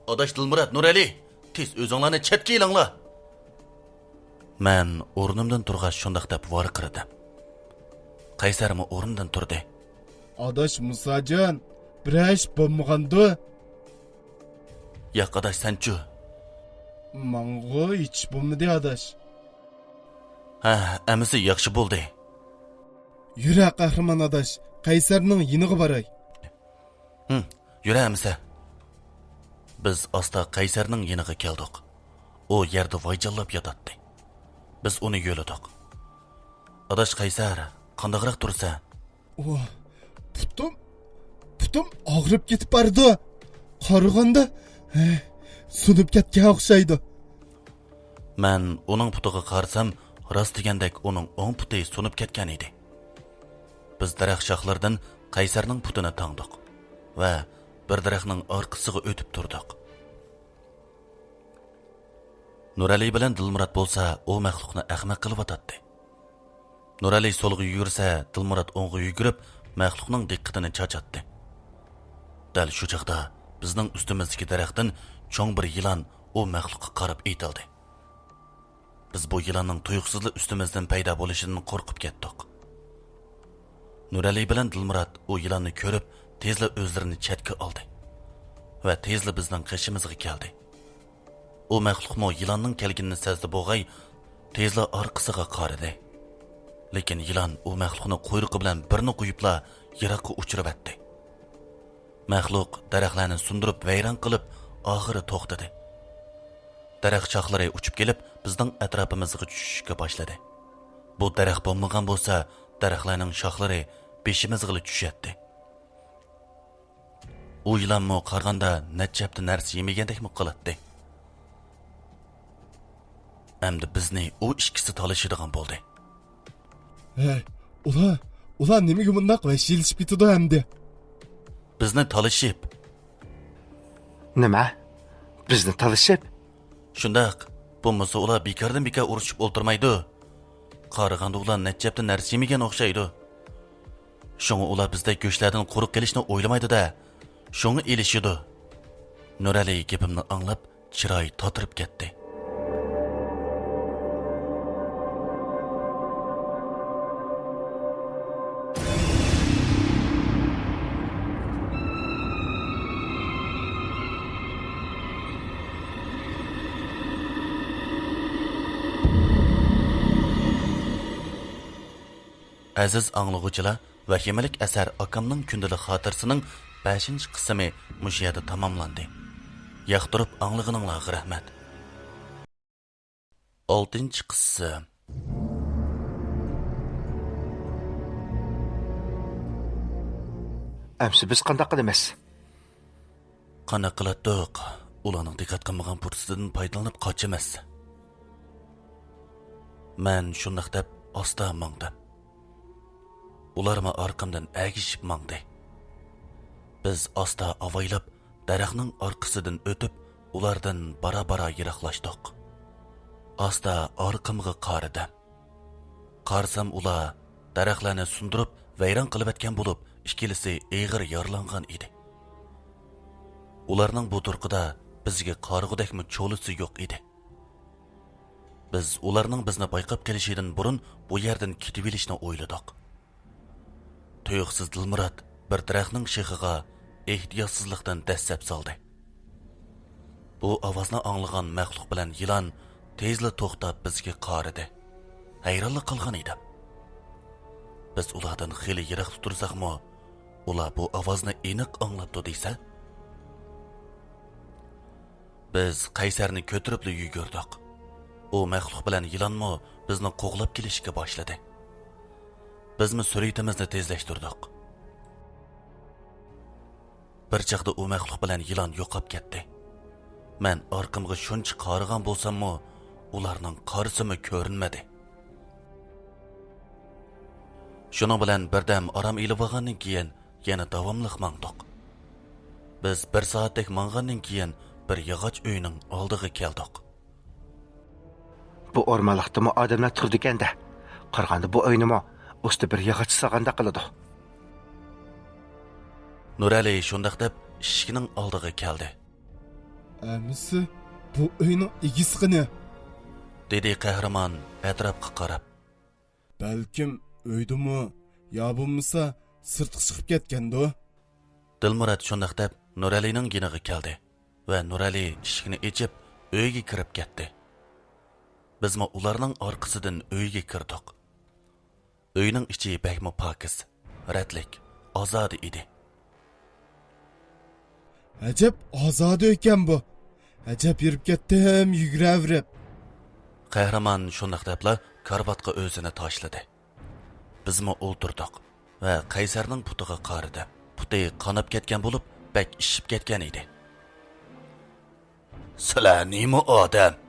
ئاداش دىلمۇرات، نۇرئەلى، تېز ئۆزۈڭلارنى چەتكە ئېلىڭلار! مەن ئورنۇمدىن تۇرغاچ شۇنداق دەپ ۋارقىرىدىم. قەيسەرمۇ ئورنىدىن تۇردى. ئاداش مۇساجان، بىرەر ئىش بولمىغاندۇ؟ ياق ئاداش، سەنچۇ؟ ماڭىغۇ ھېچ بولمىدى ئاداش. ھە، ئەمىسە ياخشى بولدى. يۈرە قەھرىمان ئاداش، قەيسەرنىڭ يېنىغا باراي. ھىم، يۈرە ئەمىسە. بىز ئاستا قەيسەرنىڭ يېنىغا كەلدۇق. ئۇ يەردە ۋايجانلاپ ياتاتتى. بىز ئۇنى يۆلىدۇق. ئاداش قەيسەر، قانداقراق تۇرىسەن؟ ئۇ، پۇتۇم، پۇتۇم ئاغرىپ كېتىپ بارىدۇ. قارىغاندا، ھە، سۇنۇپ كەتكەن ئوخشايدۇ. مەن ئۇنىڭ پۇتىغا قارىسام، راست دېگەندەك ئۇنىڭ ئوڭ پۇتى سۇنۇپ كەتكەن ئىدى. بىز دەرەخ شاخلىرىدىن قەيسەرنىڭ پۇتىنى تاڭدۇق ۋە بىر دەرەخنىڭ ئارقىسىغا ئۆتۈپ تۇردۇق. نۇرئەلى بىلەن دىلمۇرات بولسا ئۇ مەخلۇقنى ئەخمەق قىلىۋاتاتتى. نۇرئەلى سولغا يۈگۈرسە، دىلمۇرات ئوڭغا يۈگۈرۈپ، مەخلۇقنىڭ دىققىتىنى چاچاتتى. دەل شۇ چاغدا بىزنىڭ ئۈستىمىزدىكى دەرەختىن چوڭ بىر يىلان ئۇ مەخلۇققا قاراپ ئېتىلدى. بىز بۇ يىلاننىڭ تۇيۇقسىزلا ئۈستىمىزدىن پەيدا بولۇشىدىن قورقۇپ كەتتۇق. نۇرئەلى بىلەن دىلمۇرات ئۇ يىلاننى كۆرۈپ، تېزلا ئۆزلىرىنى چەتكە ئالدى ۋە تېزلا بىزنىڭ قېشىمىزغا كەلدى. ئۇ مەخلۇقمۇ يىلاننىڭ كەلگىنىنى سەزدى بوغاي، تېزلا ئارقىسىغا قارىدى. لېكىن يىلان ئۇ مەخلۇقنى قۇيرۇقى بىلەن بىرنى قويۇپلا يىراققا ئۇچۇرۇۋەتتى. مەخلۇق دەرەخلەرنى سۇندۇرۇپ ۋەيران قىلىپ، ئاخىرى توختىدى. دەرەخ شاخلىرى ئۇچۇپ كېلىپ، بىزنىڭ ئەتراپىمىزغا چۈشۈشكە باشلىدى. بۇ دەرەخ بولمىغان بولسا، دەرەخلەرنىڭ شاخلىرى بېشىمىزغىلا چۈشەتتى. ئۇ يىلانمۇ قارىغاندا نەچچە ھەپتە نەرسە يېمىگەندەكمۇ قىلاتتى. ئەمدى بىزنى ئۇ ئىككىسى تالىشىدىغان بولدى. ھەي، ئۇلار، ئۇلار نېمىگە مۇنداق ۋەھشىيلىشىپ كېتىدۇ ئەمدى؟ بىزنى تالىشىپ. نېمە؟ بىزنى تالىشىپ؟ شۇنداق. بولمىسا ئۇلار بىكاردىن بىكار ئۇرۇشۇپ ئولتۇرمايدۇ. قارىغاندا ئۇلار نەچچە ھەپتە نەرسە يېمىگەن ئوخشايدۇ. شۇڭا ئۇلار بىزدەك گۆشلەردىن قۇرۇق قېلىشنى ئويلىمايدۇ-دە. شۇڭا ئېلىشىدۇ. نۇرئەلى گېپىمنى ئاڭلاپ، چىرايى تاتىرىپ كەتتى. ئەزىز ئاڭلىغۇچىلار، ۋەھىمىلىك ئەسەر ئاكامنىڭ كۈندىلىك خاتىرىسىنىڭ بەشىنچى قىسمى مۇشۇ يەردە تاماملاندى. ياقتۇرۇپ ئاڭلىغىنىڭلارغا رەھمەت. ئالتىنچى قىسىم. ئەمسە بىز قانداق قىلىمىز؟ قانداق قىلاتتۇق؟ ئۇلارنىڭ دىققەت قىلمىغان پۇرسىتىدىن پايدىلىنىپ قاچىمىز. مەن شۇنداق دەپ ئاستا ماڭدىم. ئۇلارمۇ ئارقامدىن ئەگىشىپ ماڭدى. بىز ئاستا ئاۋايلاپ، دەرەخنىڭ ئارقىسىدىن ئۆتۈپ، ئۇلاردىن بارا-بارا يىراقلاشتۇق. ئاستا ئارقامغا قارىدىم. قارىسام، ئۇلار دەرەخلەرنى سۇندۇرۇپ، ۋەيران قىلىۋەتكەن بولۇپ، ئىككىلىسى ئېغىر يارىلانغان ئىدى. ئۇلارنىڭ بۇ تۇرقىدا بىزگە قارىغۇدەكمۇ چولىسى يوق ئىدى. بىز ئۇلارنىڭ بىزنى بايقاپ قېلىشىدىن بۇرۇن بۇ يەردىن كېتىۋېلىشنى ئويلىدۇق. تۇيۇقسىز دىلمۇرات بىر دەرەخنىڭ شېخىغا ئېھتىياتسىزلىقتىن دەسسەپ سالدى. بۇ ئاۋازنى ئاڭلىغان مەخلۇق بىلەن يىلان تېزلا توختاپ بىزگە قارىدى. ھەيرانلا قالغان ئىدىم. بىز ئۇلاردىن خېلى يىراقتا تۇرساقمۇ، ئۇلار بۇ ئاۋازنى ئېنىق ئاڭلاپتۇ دېسە؟ بىز قەيسەرنى كۆتۈرۈپلا يۈگۈردۇق. ئۇ مەخلۇق بىلەن يىلانمۇ بىزنى قوغلاپ كېلىشكە باشلىدى. بىزمۇ سۈرئىتىمىزنى تېزلەشتۈردۇق. بىر چاغدا ئۇ مەخلۇق بىلەن يىلان يوقاپ كەتتى. مەن ئارقامغا شۇنچە قارىغان بولساممۇ، ئۇلارنىڭ قارىسىمۇ كۆرۈنمىدى. شۇنىڭ بىلەن بىردەم ئارام ئېلىۋالغاندىن كېيىن، يەنە داۋاملىق ماڭدۇق. بىز بىر سائەتتەك ماڭغاندىن كېيىن، بىر ياغاچ ئۆينىڭ ئالدىغا كەلدۇق. بۇ ئورمانلىقتىمۇ ئادەملەر تۇرىدىكەن-دە. قارىغاندا بۇ ئۆينىمۇ ئۇستى بىر ياغاچ سالغاندەك قىلىدۇ. نۇرئەلى شۇنداق دەپ ئىشىكنىڭ ئالدىغا كەلدى. ئەمىسە، بۇ ئۆينىڭ ئىگىسى قېنى؟ دېدى قەھرىمان ئەتراپقا قاراپ. بەلكىم ئۆيدىمۇ، يا بولمىسا سىرتقا چىقىپ كەتكەندۇ؟ دىلمۇرات شۇنداق دەپ نۇرئەلىنىڭ يېنىغا كەلدى ۋە نۇرئەلى ئىشىكنى ئېچىپ ئۆيگە كىرىپ كەتتى. بىزمۇ ئۇلارنىڭ ئارقىسىدىن ئۆيگە كىردۇق. ئۆينىڭ ئىچى بەكمۇ پاكىز، رەتلىك، ئازادە ئىدى. ئەجەب ئازادە ئىكەن بۇ. ئەجەب يۈرۈپ كەتتىم، يۈگۈرەۋېرىپ. قەھرىمان شۇنداق دەپلا كارىۋاتقا ئۆزىنى تاشلىدى. بىزمۇ ئولتۇردۇق ۋە قەيسەرنىڭ پۇتىغا قارىدى. پۇتى قاناپ كەتكەن بولۇپ، بەك ئىششىپ كەتكەن ئىدى. سىلەر نېمە ئادەم؟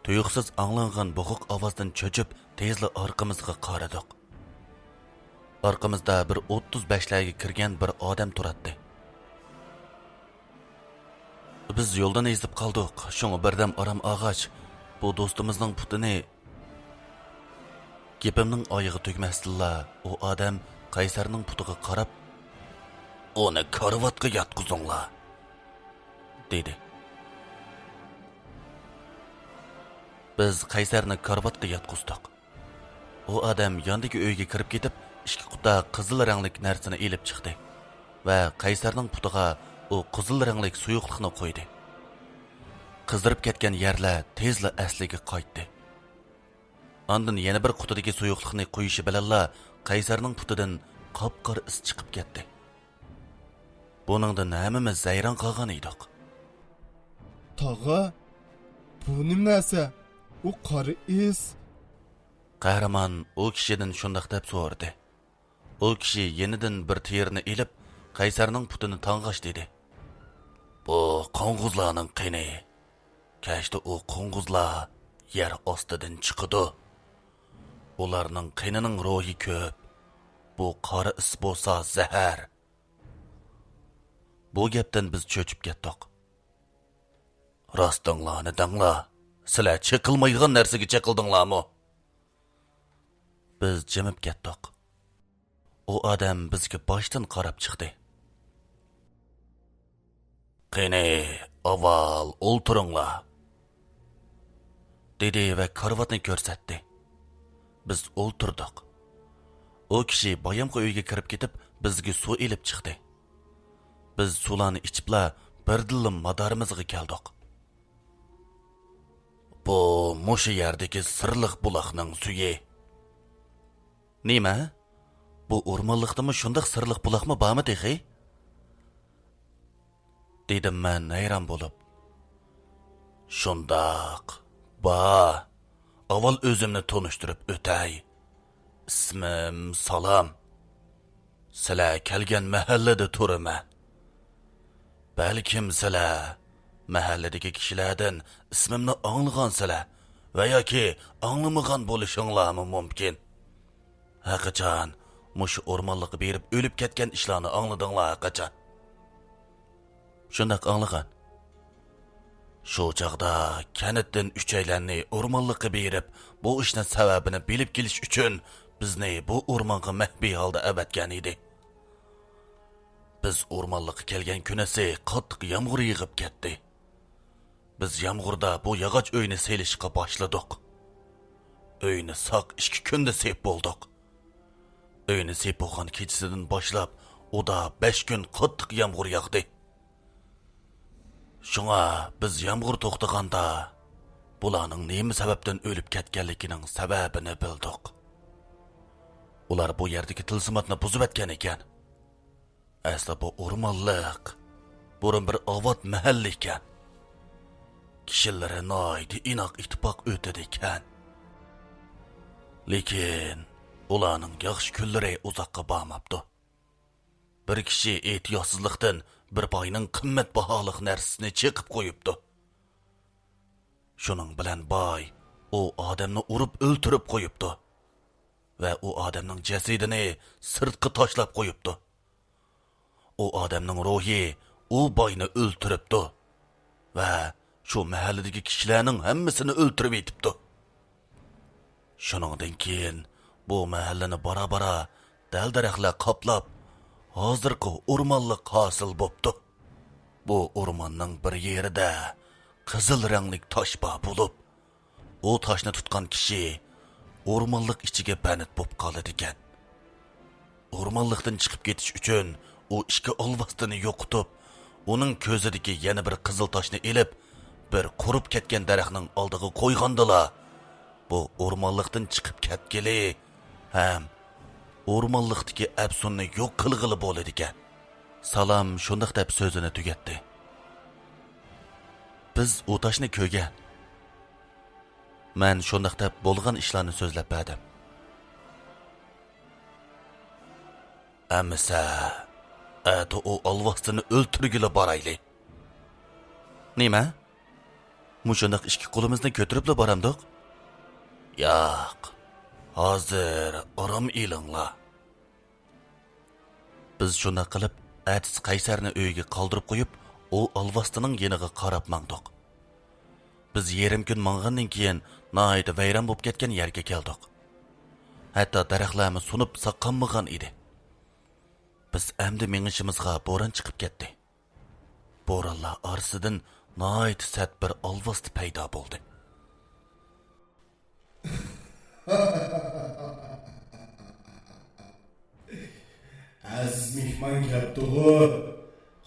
تۇيۇقسىز ئاڭلانغان بوغۇق ئاۋازدىن چۆچۈپ، تېزلا ئارقىمىزغا قارىدۇق. ئارقىمىزدا بىر ئوتتۇز بەشلەرگە كىرگەن بىر ئادەم تۇراتتى. بىز يولدىن ئېزىپ قالدۇق، شۇڭا بىردەم ئارام ئالغاچ، بۇ دوستىمىزنىڭ پۇتىنى گېپىمنىڭ ئايىغى تۈگىمەستىنلا، ئۇ ئادەم قەيسەرنىڭ پۇتىغا قاراپ، ئۇنى كارىۋاتقا ياتقۇزۇڭلار، دېدى. بىز قەيسەرنى كارىۋاتقا ياتقۇزدۇق. ئۇ ئادەم ياندىكى ئۆيگە كىرىپ كېتىپ، ئىككى قۇتا قىزىل رەڭلىك نەرسىنى ئېلىپ چىقتى ۋە قەيسەرنىڭ پۇتىغا ئۇ قىزىل رەڭلىك سۇيۇقلۇقنى قۇيدى. قىزىرىپ كەتكەن يەرلەر تېزلا ئەسلىگە قايتتى. ئاندىن يەنە بىر قۇتىدىكى سۇيۇقلۇقنى قۇيۇشى بىلەنلا قەيسەرنىڭ پۇتىدىن قاپقارا ئىس چىقىپ كەتتى. بۇنىڭدىن ھەممىمىز ھەيران قالغان ئىدۇق. تاغا، بۇ نېمە نەرسە؟ ئۇ قارا ئىس. قەھرىمان ئۇ كىشىدىن شۇنداق دەپ سورىدى. ئۇ كىشى يېنىدىن بىر تېرىنى ئېلىپ، قەيسەرنىڭ پۇتىنى تاڭغاچ دېدى. بۇ قوڭغۇزلارنىڭ قېنى. كەچتە ئۇ قوڭغۇزلار يەر ئاستىدىن چىقىدۇ. ئۇلارنىڭ قېنىنىڭ روھى كۆپ. بۇ قارا ئىس بولسا زەھەر. بۇ گەپتىن بىز چۆچۈپ كەتتۇق. راستىڭلارنى دەڭلار، سىلەر چېقىلمايدىغان نەرسىگە چېقىلدىڭلارمۇ؟ بىز جىمىپ كەتتۇق. ئۇ ئادەم بىزگە باشتىن قاراپ چىقتى. قېنى، ئاۋۋال ئولتۇرۇڭلار، دېدى ۋە كارىۋاتنى كۆرسەتتى. بىز ئولتۇردۇق. ئۇ كىشى بايامقى ئۆيگە كىرىپ كېتىپ، بىزگە سۇ ئېلىپ چىقتى. بىز سۇلارنى ئىچىپلا، بىردىنلا مادارىمىزغا كەلدۇق. بۇ مۇشۇ يەردىكى سىرلىق بۇلاقنىڭ سۈيى. نېمە؟ بۇ ئورمانلىقتىمۇ شۇنداق سىرلىق بۇلاقمۇ بارمۇ تېخى؟ دېدىم مەن ھەيران بولۇپ. شۇنداق، بار. ئاۋۋال ئۆزۈمنى تونۇشتۇرۇپ ئۆتەي. ئىسمىم سالام. سىلەر كەلگەن مەھەللىدە تۇرىمەن. بەلكىم سىلەر مەھەللىدىكى كىشىلەردىن ئىسمىمنى ئاڭلىغانسىلەر ۋە ياكى ئاڭلىمىغان بولۇشۇڭلارمۇ مۇمكىن. ھەقىچان مۇشۇ ئورمانلىققا بېرىپ ئۆلۈپ كەتكەن ئىشلارنى ئاڭلىدىڭلار ھەقىچان. شۇنداق ئاڭلىغان. شۇ چاغدا كەنتتىن ئۈچەيلەننى ئورمانلىققا بېرىپ، بۇ ئىشنىڭ سەۋەبىنى بىلىپ كېلىش ئۈچۈن بىزنى بۇ ئورمانغا مەخپىي ھالدا ئەۋەتكەن ئىدى. بىز ئورمانلىققا كەلگەن كۈنىسى قاتتىق يامغۇر يېغىپ كەتتى. بىز يامغۇردا بۇ ياغاچ ئۆينى سېلىشقا باشلىدۇق. ئۆينى ساق ئىككى كۈندە سېپ بولدۇق. ئۆينى سېپ بولغان كېچىسىدىن باشلاپ ئۇدا بەش كۈن قاتتىق يامغۇر ياغدى. شۇڭا بىز يامغۇر توختىغاندا، بۇلارنىڭ نېمە سەۋەبتىن ئۆلۈپ كەتكەنلىكىنىڭ سەۋەبىنى بىلدۇق. ئۇلار بۇ يەردىكى تىلسىماتنى بۇزۇۋەتكەن ئىكەن. ئەسلى بۇ ئورمانلىق بۇرۇن بىر ئاۋات مەھەللە ئىكەن. كىشىلىرى ناھايىتى ئىناق ئىتتىپاق ئۆتىدىكەن. لېكىن ئۇلارنىڭ ياخشى كۈنلىرى ئۇزاققا بارماپتۇ. بىر كىشى ئېھتىياتسىزلىقتىن بىر باينىڭ قىممەت باھالىق نەرسىسىنى چېقىپ قويۇپتۇ. شۇنىڭ بىلەن باي ئۇ ئادەمنى ئۇرۇپ ئۆلتۈرۈپ قويۇپتۇ ۋە ئۇ ئادەمنىڭ جەسىتىنى سىرتقا تاشلاپ قويۇپتۇ. ئۇ ئادەمنىڭ روھى ئۇ باينى ئۆلتۈرۈپتۇ ۋە شۇ مەھەللىدىكى كىشىلەرنىڭ ھەممىسىنى ئۆلتۈرۈۋېتىپتۇ. شۇنىڭدىن كېيىن بۇ مەھەللىنى بارا-بارا دەل-دەرەخلەر قاپلاپ، ھازىرقى ئورمانلىق ھاسىل بوپتۇ. بۇ ئورماننىڭ بىر يېرىدە قىزىل رەڭلىك تاش بار بولۇپ، ئۇ تاشنى تۇتقان كىشى ئورمانلىق ئىچىگە بەند بوپ قالىدىكەن. ئورمانلىقتىن چىقىپ كېتىش ئۈچۈن ئۇ ئىككى ئالۋاستىنى يوقىتىپ، ئۇنىڭ كۆزىدىكى يەنە بىر قىزىل تاشنى ئېلىپ، بىر قۇرۇپ كەتكەن دەرەخنىڭ ئالدىغا قويغاندىلا، بۇ ئورمانلىقتىن چىقىپ كەتكىلى ھەم ئورمانلىقتىكى ئەپسۇننى يوق قىلغىلى بولىدىكەن. سالام شۇنداق دەپ سۆزىنى تۈگەتتى. بىز ئۇ تاشنى كۆرگەن. مەن شۇنداق دەپ بولغان ئىشلارنى سۆزلەپ بەردىم. ئەمىسە، ئەتە ئۇ ئالۋاستىنى ئۆلتۈرگىلى بارايلى. نېمە؟ مۇشۇنداق ئىككى قولىمىزنى كۆتۈرۈپلا بارامدۇق؟ ياق، ھازىر ئارام ئېلىڭلار. بىز شۇنداق قىلىپ، ئەتىسى قەيسەرنى ئۆيىگە قالدۇرۇپ قويۇپ، ئۇ ئالۋاستىنىڭ يېنىغا قاراپ ماڭدۇق. بىز يېرىم كۈن ماڭغاندىن كېيىن، ناھايىتى ۋەيران بولۇپ كەتكەن يەرگە كەلدۇق. ھەتتا دەرەخلەرمۇ سۇنۇپ ساق قالمىغان ئىدى. بىز ئەمدى مېڭىشىمىزغا بوران چىقىپ كەتتى. بورانلار ئارىسىدىن ناھايىتى سەت بىر ئالۋاستى پەيدا بولدى. مېھمان كەپتىغۇ،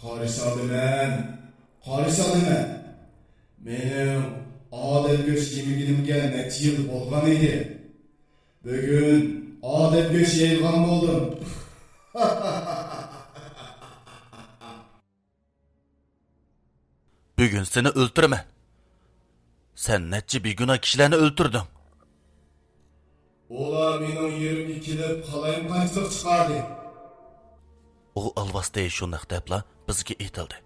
قارشى ئالىمەن، قارشى ئالىمەن. مېنىڭ ئادەم گۆش يېمىگىنىمگە نەچچە يىل بولغان ئىدى. بۈگۈن ئادەم گۆش يەيدىغان بولدۇم. بۈگۈن سېنى ئۆلتۈرىمەن. سەن نەچچە بىگۇناھ كىشىلەرنى ئۆلتۈردۈڭ. ئۇلار مېنىڭ يېرىمگە كېلىپ قالايمىقانچىلىق چىقاردى. ئۇ ئالۋاستى شۇنداق دەپلا بىزگە ئېتىلدى.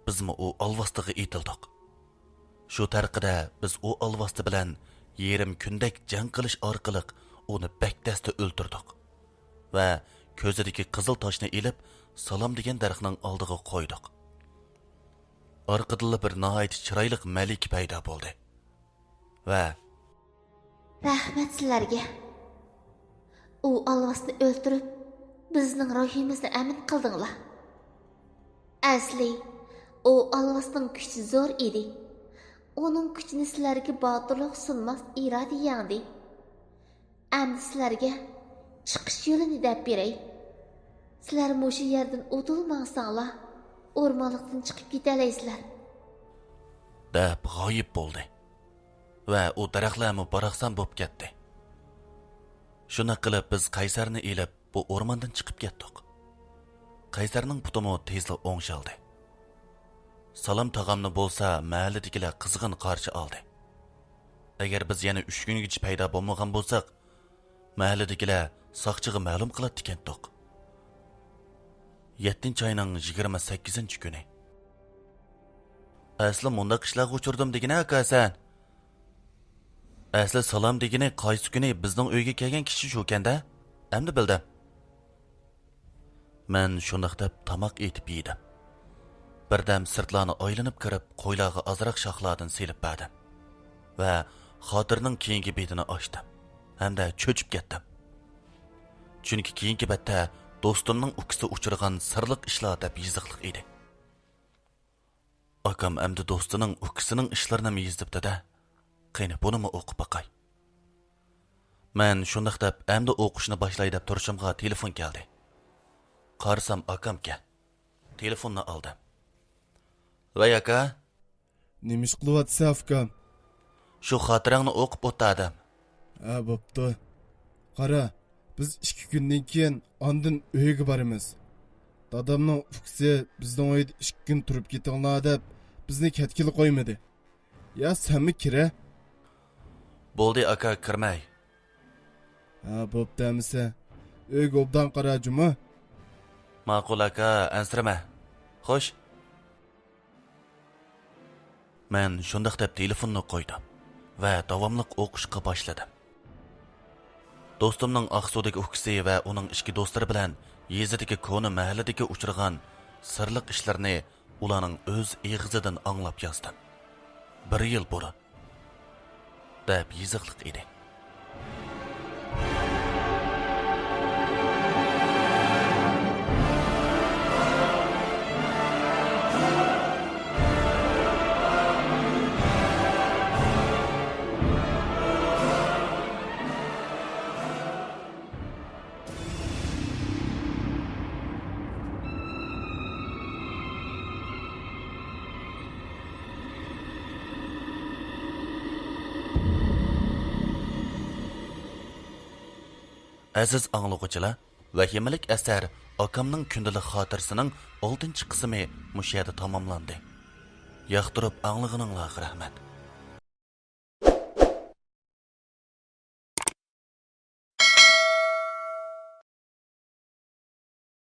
بىزمۇ ئۇ ئالۋاستىغا ئېتىلدۇق. شۇ تەرىقىدە بىز ئۇ ئالۋاستى بىلەن يېرىم كۈندەك جەڭ قىلىش ئارقىلىق ئۇنى بەك تەستە ئۆلتۈردۇق ۋە كۆزىدىكى قىزىل تاشنى ئېلىپ، سالام دېگەن دەرەخنىڭ ئالدىغا قويدۇق. ئارقىدىنلا بىر ناھايىتى چىرايلىق مەلىكە پەيدا بولدى ۋە رەھمەت سىلەرگە. ئۇ ئالۋاستىنى ئۆلتۈرۈپ، بىزنىڭ روھىمىزنى ئەمىن قىلدىڭلار. ئەسلى ئۇ ئالۋاستىنىڭ كۈچى زور ئىدى. ئۇنىڭ كۈچىنى سىلەرگە باتۇرلۇق سۇنماس ئىرادە يەڭدى. ئەمدى سىلەرگە چىقىش يولىنى دەپ بېرەي. سىلەر مۇشۇ يەردىن ئۇدۇل ماڭساڭلار، ئورمانلىقتىن چىقىپ كېتەلەيسىلەر. دەپ غايىب بولدى. ۋە ئۇ دەرەخلەرمۇ باراقسان بولۇپ كەتتى. شۇنداق قىلىپ بىز قەيسەرنى ئېلىپ، بۇ ئورماندىن چىقىپ كەتتۇق. قەيسەرنىڭ پۇتىمۇ تېزلا ئوڭشالدى. سالام تاغامنى بولسا مەھەللىدىكىلەر قىزغىن قارشى ئالدى. ئەگەر بىز يەنە ئۈچ كۈنگىچە پەيدا بولمىغان بولساق، مەھەللىدىكىلەر ساقچىغا مەلۇم قىلاتتىكەنتۇق. يەتتىنچى ئاينىڭ يىگىرمە سەككىزىنچى كۈنى. ئەسلى مۇنداق ئىشلارغا ئۇچرىدىم دېگىنە ئاكا سەن. ئەسلى سالام دېگىنى قايسى كۈنى بىزنىڭ ئۆيگە كەلگەن كىشى شۇكەندە؟ ئەمدى بىلدىم. مەن شۇنداق دەپ تاماق ئېتىپ يېدىم. بىردەم سىرتلارنى ئايلىنىپ كىرىپ، قويلارغا ئازراق شاخلاردىن سېلىپ بەردىم ۋە خاتىرىنىڭ كېيىنكى بېتىنى ئاچتىم ھەمدە چۆچۈپ كەتتىم. چۈنكى كېيىنكى بەتتە دوستۇمنىڭ ئۇكىسى ئۇچرىغان سىرلىق ئىشلار دەپ يېزىقلىق ئىدى. ئاكام ئەمدى دوستىنىڭ ئۇكىسىنىڭ ئىشلىرىنىمۇ يېزىپتۇ-دە. قېنى، بۇنىمۇ ئوقۇپ باقاي. مەن شۇنداق دەپ ئەمدى ئوقۇشنى باشلاي دەپ تۇرۇشۇمغا تېلېفون كەلدى. قارىسام ئاكامكەن. تېلېفوننى ئالدىم. ۋەي ئاكا. نېمە ئىش قىلىۋاتىسەن ئۇكام؟ شۇ خاتىرەڭنى ئوقۇپ ئولتۇردۇم. ھە، بوپتۇ. قارا، بىز ئىككى كۈندىن كېيىن ئاندىن ئۆيگە بارىمىز. دادامنىڭ ئۇكىسى بىزنىڭ ئۆيدە ئىككى كۈن تۇرۇپ كېتىڭلار دەپ، بىزنى كەتكىلى قويمىدى. يا سەنمۇ كىرە. بولدى ئاكا، كىرمەي. ھە، بوپتۇ ئەمىسە. ئۆيگە ئوبدان قارا جۇمۇ. ماقۇل ئاكا، ئەنسىرىمە. خوش. مەن شۇنداق دەپ تېلېفوننى قويدۇم ۋە داۋاملىق ئوقۇشقا باشلىدىم. دوستۇمنىڭ ئاقسۇدىكى ئۇكىسى ۋە ئۇنىڭ ئىككى دوستلىرى بىلەن يېزىدىكى كونا مەھەللىدىكى ئۇچرىغان سىرلىق ئىشلىرىنى ئۇلارنىڭ ئۆز ئېغىزىدىن ئاڭلاپ يازدىم. بىر يىل بۇرۇن. دەپ يېزىقلىق ئىدى. ئەزىز ئاڭلىغۇچىلار، ۋەھىمىلىك ئەسەر ئاكامنىڭ كۈندىلىك خاتىرىسىنىڭ ئالتىنچى قىسمى مۇشۇ يەردە تاماملاندى. ياقتۇرۇپ ئاڭلىغىنىڭلارغا رەھمەت.